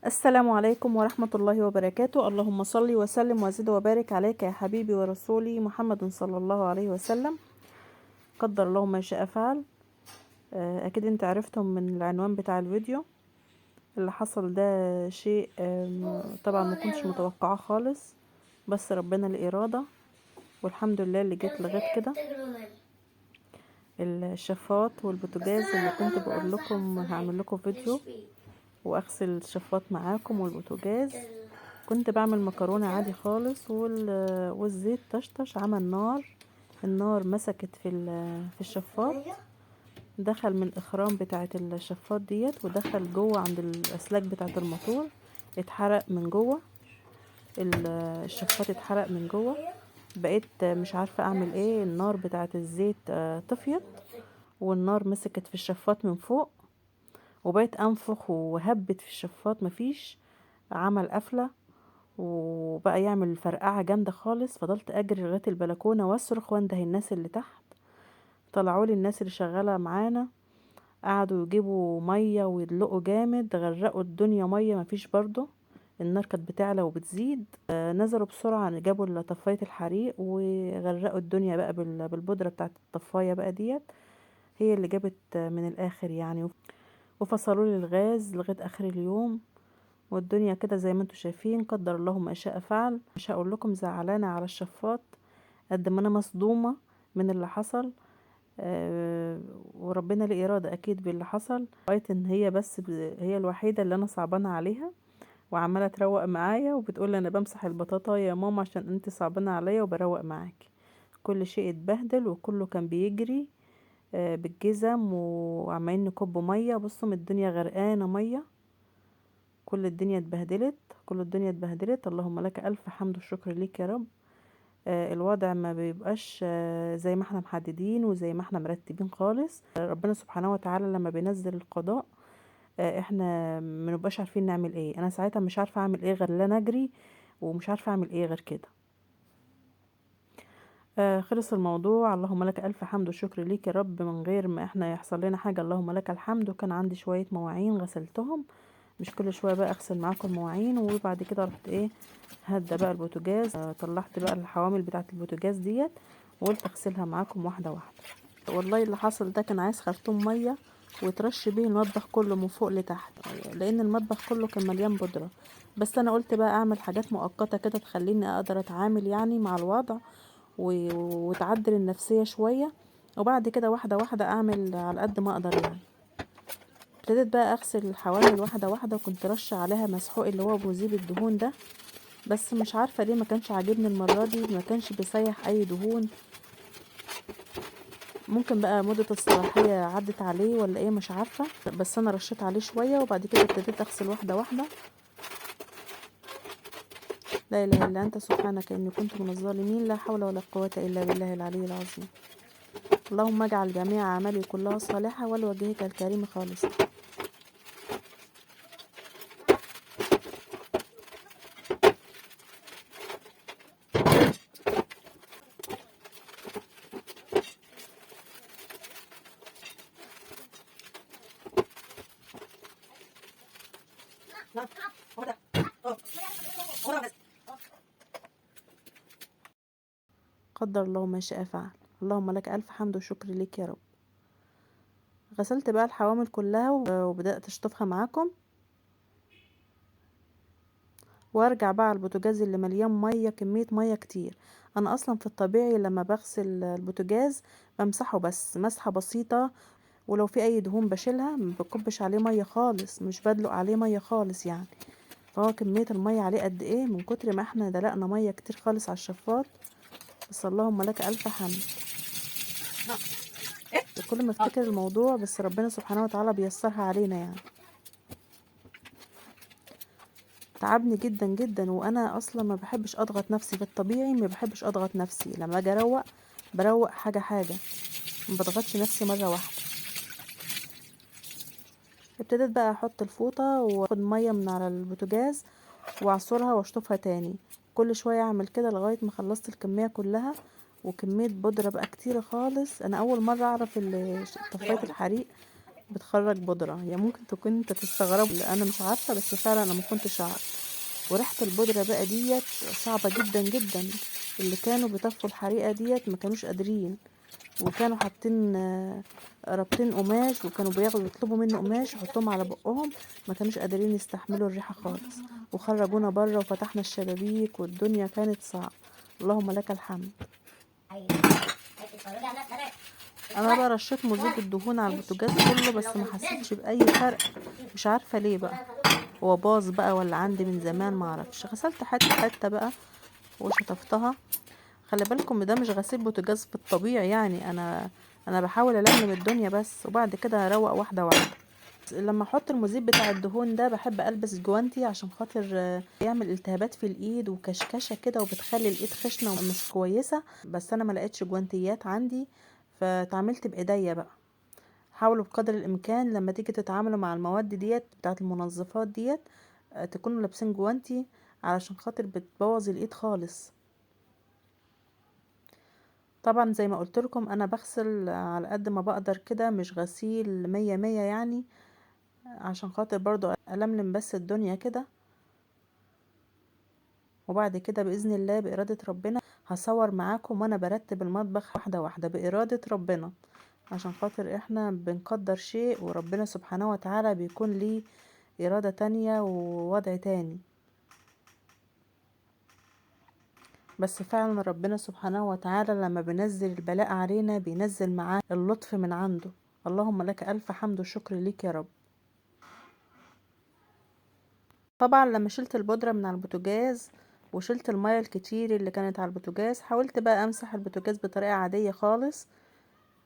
السلام عليكم ورحمة الله وبركاته. اللهم صل وسلم وزد وبارك عليك يا حبيبي ورسولي محمد صلى الله عليه وسلم. قدر الله ما شاء فعل. أكيد انت عرفتم من العنوان بتاع الفيديو اللي حصل ده شيء طبعا ما كنتش متوقعاه خالص، بس ربنا الإرادة والحمد لله اللي جت لغاية كده. الشفاط والبوتاجاز اللي كنت بقول لكم هعمل لكم فيديو واغسل الشفاط معاكم والبوتاجاز، كنت بعمل مكرونه عادي خالص والزيت طشطش عمل نار، النار مسكت في الشفاط، دخل من الاخرام بتاعه الشفاط ديت ودخل جوه عند الاسلاك بتاعه الموتور، اتحرق من جوه، الشفاط اتحرق من جوه. بقيت مش عارفه اعمل ايه. النار بتاعه الزيت طفيت والنار مسكت في الشفاط من فوق، وبقيت انفخ وهبت في الشفاط، مفيش، عمل قفله وبقى يعمل فرقعه جامدة خالص. فضلت اجري لغاية البلكونه واصرخ وانده الناس اللي تحت. طلعوا لي الناس اللي شغالة معانا، قعدوا يجيبوا مية ويدلقوا جامد، غرقوا الدنيا مية، مفيش برضو، النار كانت بتعلى وبتزيد. نزلوا بسرعة جابوا طفايه الحريق وغرقوا الدنيا بقى بالبودره بتاعه الطفايه بقى ديت، هي اللي جابت من الاخر يعني. وفصلوا لي الغاز لغاية اخر اليوم، والدنيا كده زي ما انتم شايفين. قدر الله ما شاء فعل. مش هقول لكم زعلانة على الشفاط قد ما انا مصدومة من اللي حصل، وربنا ليه اراده اكيد باللي حصل. لقيت ان هي بس هي الوحيدة اللي انا صعبانه عليها، وعماله تروق معايا وبتقول انا بمسح البطاطا يا ماما عشان انت صعبانه عليا وبروق معاكي. كل شيء اتبهدل وكله كان بيجري بالجزم وعمالين نكب مية. بصوا الدنيا غرقانة مية، كل الدنيا اتبهدلت، كل الدنيا اتبهدلت. اللهم لك الف حمد والشكر ليك يا رب. الوضع ما بيبقاش زي ما احنا محددين وزي ما احنا مرتبين خالص. ربنا سبحانه وتعالى لما بينزل القضاء احنا ما نبقاش عارفين نعمل ايه. انا ساعتها مش عارفه اعمل ايه غير ان انا اجري، ومش عارفه اعمل ايه غير كده. خلص الموضوع. اللهم لك الف حمد وشكر ليك يا رب، من غير ما احنا يحصل لنا حاجة. اللهم لك الحمد. وكان عندي شوية مواعين غسلتهم، مش كل شوية بقى اغسل معاكم المواعين. وبعد كده رحت ايه هدى بقى البوتاجاز، طلعت بقى الحوامل بتاعه البوتاجاز ديت وقلت اغسلها معاكم واحدة واحدة. والله اللي حصل ده كان عايز خرطوم مية وترش بيه المطبخ كله من فوق لتحت، لان المطبخ كله كان مليان بودره. بس انا قلت بقى اعمل حاجات مؤقتة كده تخليني اقدر اتعامل يعني مع الوضع وتعدل النفسية شوية، وبعد كده واحدة واحدة اعمل على قد ما اقدر يعني. ابتديت بقى اغسل الحوامل واحدة واحدة، وكنت رشه عليها مسحوق اللي هو مذيب الدهون ده، بس مش عارفه ليه ما كانش عاجبني المرة دي، ما كانش بيسيح اي دهون. ممكن بقى مده الصلاحية عدت عليه ولا ايه مش عارفه، بس انا رشيت عليه شوية. وبعد كده ابتديت اغسل واحدة واحدة. لا اله الا انت سبحانك اني كنت من الظالمين. لا حول ولا قوة الا بالله العلي العظيم. اللهم اجعل جميع اعمالي كلها صالحه ولوجهك الكريم خالص. قدر الله ما شاء فعل. اللهم لك ألف حمد وشكر ليك يا رب. غسلت بقى الحوامل كلها وبدأت اشطفها معاكم، وارجع بقى على البوتاجاز اللي مليان مية، كمية مية كتير. انا اصلا في الطبيعي لما بغسل البوتاجاز بمسحه بس مسحه بسيطة، ولو في اي دهون بشيلها، ما بكبش عليه مية خالص، مش بدلق عليه مية خالص يعني. فهو كمية المية عليه قد ايه من كتر ما احنا دلقنا مية كتير خالص على الشفاط. بس اللهم لك الف حمد. كل ما افتكر الموضوع بس ربنا سبحانه وتعالى بيسرها علينا يعني. تعبني جدا جدا، وانا اصلا ما بحبش اضغط نفسي في الطبيعي، ما بحبش اضغط نفسي. لما اجي اروق بروق حاجة حاجة، ما بضغطش نفسي مرة واحدة. ابتديت بقى احط الفوطه واخد مية من على البوتاجاز واعصرها واشطفها تاني. كل شوية اعمل كده لغاية ما خلصت الكمية كلها. وكمية بودره بقى كتيرة خالص. انا اول مرة اعرف طفايه الحريق بتخرج بودرة. يعني ممكن تكون انت تستغرب، انا مش عارفة، بس فعلا انا ما كنتش اعرف. وريحة البودرة بقى ديت صعبة جدا جدا، اللي كانوا بيطفوا الحريقة ديت ما كانوش قادرين، وكانوا حاطين رابطين قماش، وكانوا بياخدوا يطلبوا منه قماش يحطوهم على بقهم، ما كانوش قادرين يستحملوا الريحة خالص، وخرجونا بره وفتحنا الشبابيك والدنيا كانت صعبة. اللهم لك الحمد. انا بقى رشيت مذيب الدهون على البوتاجاز كله، بس ما حسيتش باي فرق، مش عارفه ليه بقى، هو باظ بقى ولا عندي من زمان ما اعرفش. غسلت حتة حتة بقى وشطفتها. خلي بالكم ده مش غسيل بوتاجاز في الطبيعي، يعني انا بحاول الملم الدنيا بس، وبعد كده هروق واحدة واحدة. لما احط المذيب بتاع الدهون ده بحب البس جوانتي عشان خاطر يعمل التهابات في الايد وكشكشه كده، وبتخلي الايد خشنه ومش كويسة، بس انا ما لقيتش جوانتيات عندي فتعاملت بايديا بقى. حاولوا بقدر الامكان لما تيجي تتعاملوا مع المواد ديت بتاعه المنظفات ديت تكونوا لابسين جوانتي علشان خاطر بتبوظ الايد خالص. طبعا زي ما قلت لكم انا بغسل على قد ما بقدر كده، مش غسيل مية مية يعني، عشان خاطر برضو ألملم بس الدنيا كده. وبعد كده بإذن الله بإرادة ربنا هصور معاكم وانا برتب المطبخ واحدة واحدة بإرادة ربنا، عشان خاطر احنا بنقدر شيء وربنا سبحانه وتعالى بيكون ليه إرادة تانية ووضع تاني. بس فعلا ربنا سبحانه وتعالى لما بينزل البلاء علينا بينزل معاه اللطف من عنده. اللهم لك ألف حمد وشكر ليك يا رب. طبعا لما شلت البودرة من على البوتاجاز وشلت المية الكتير اللي كانت على البوتاجاز، حاولت بقى امسح البوتاجاز بطريقة عادية خالص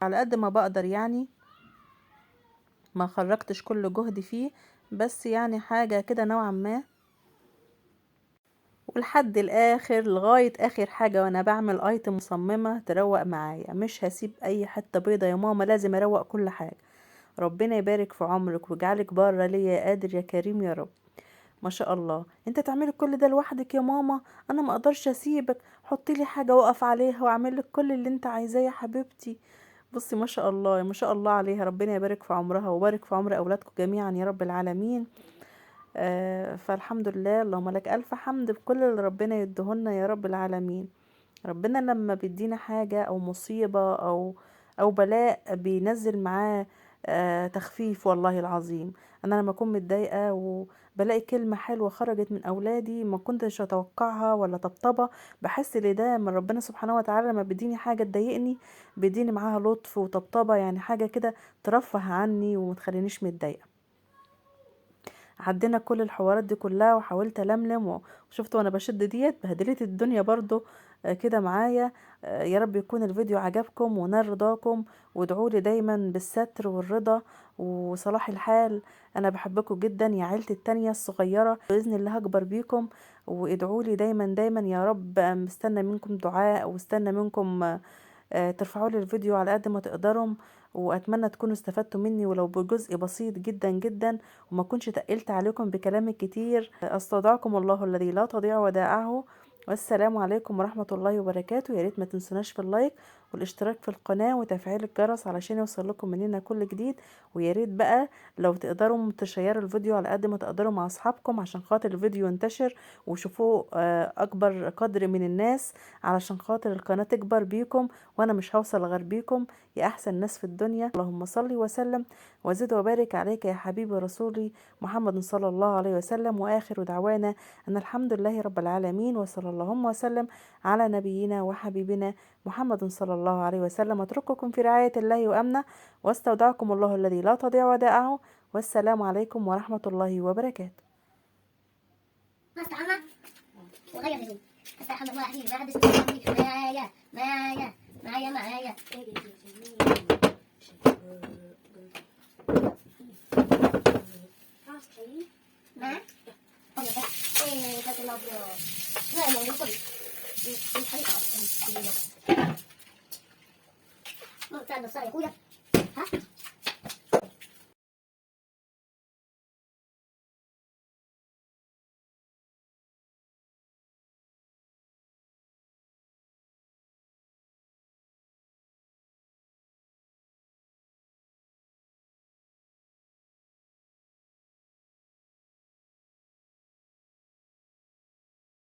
على قد ما بقدر، يعني ما خرجتش كل جهدي فيه، بس يعني حاجة كده نوعا ما. ولحد الاخر لغاية اخر حاجة وانا بعمل ايتم مصممة تروق معايا، مش هسيب اي حتة بيضة يا ماما، لازم اروق كل حاجة. ربنا يبارك في عمرك ويجعلك بارة ليا يا قادر يا كريم يا رب. ما شاء الله انت تعملي كل ده لوحدك يا ماما، انا ما اقدرش اسيبك، حطي لي حاجة واقف عليها واعمل لك كل اللي انت عايزاه يا حبيبتي. بصي ما شاء الله ما شاء الله عليها، ربنا يبارك في عمرها وبارك في عمر اولادكم جميعا يا رب العالمين. فالحمد لله، اللهم لك الف حمد بكل اللي ربنا يديهولنا يا رب العالمين. ربنا لما بيدينا حاجة او مصيبة او بلاء بينزل معاه تخفيف والله العظيم. انا لما اكون متضايقة وبلاقي كلمة حلوة خرجت من اولادي ما كنتش اتوقعها ولا طبطبة، بحس ان ده من ربنا سبحانه وتعالى. لما بيديني حاجة تضايقني بيديني معاها لطف وطبطبه، يعني حاجة كده ترفه عني وما تخلينيش متضايقة. عدينا كل الحوارات دي كلها وحاولت الملم، وشفت وانا بشد ديت بهدلت الدنيا برضو كده معايا. يا رب يكون الفيديو عجبكم ونال رضاكم، وادعوا لي دايما بالستر والرضا وصلاح الحال. انا بحبكم جدا يا عيلتي التانية الصغيرة، باذن الله هكبر بيكم، وادعوا لي دايما دايما يا رب. مستنى منكم دعاء، واستنى منكم ترفعوا لي الفيديو على قد ما تقدروا، واتمنى تكونوا استفدتوا مني ولو بجزء بسيط جدا جدا، وما كنتش تقلت عليكم بكلام كتير. استودعكم الله الذي لا تضيع ودائعه، والسلام عليكم ورحمة الله وبركاته. يا ريت ما تنسوناش في ال like والاشتراك في القناة وتفعيل الجرس علشان يوصل لكم مننا كل جديد. ويا ريت بقى لو تقدروا تشيروا الفيديو على قد ما تقدروا مع اصحابكم عشان خاطر الفيديو ينتشر وشوفوه اكبر قدر من الناس، علشان خاطر القناة تكبر بيكم، وانا مش هوصل غير بيكم يا احسن ناس في الدنيا. اللهم صل وسلم وزد وبارك عليك يا حبيبي رسولي محمد صلى الله عليه وسلم. واخر دعوانا ان الحمد لله رب العالمين، وصلى اللهم وسلم على نبينا وحبيبنا محمد صلى الله عليه وسلم. اترككم في رعاية الله وأمنه، واستودعكم الله الذي لا تضيع ودائعه، والسلام عليكم ورحمة الله وبركاته. معايا معايا.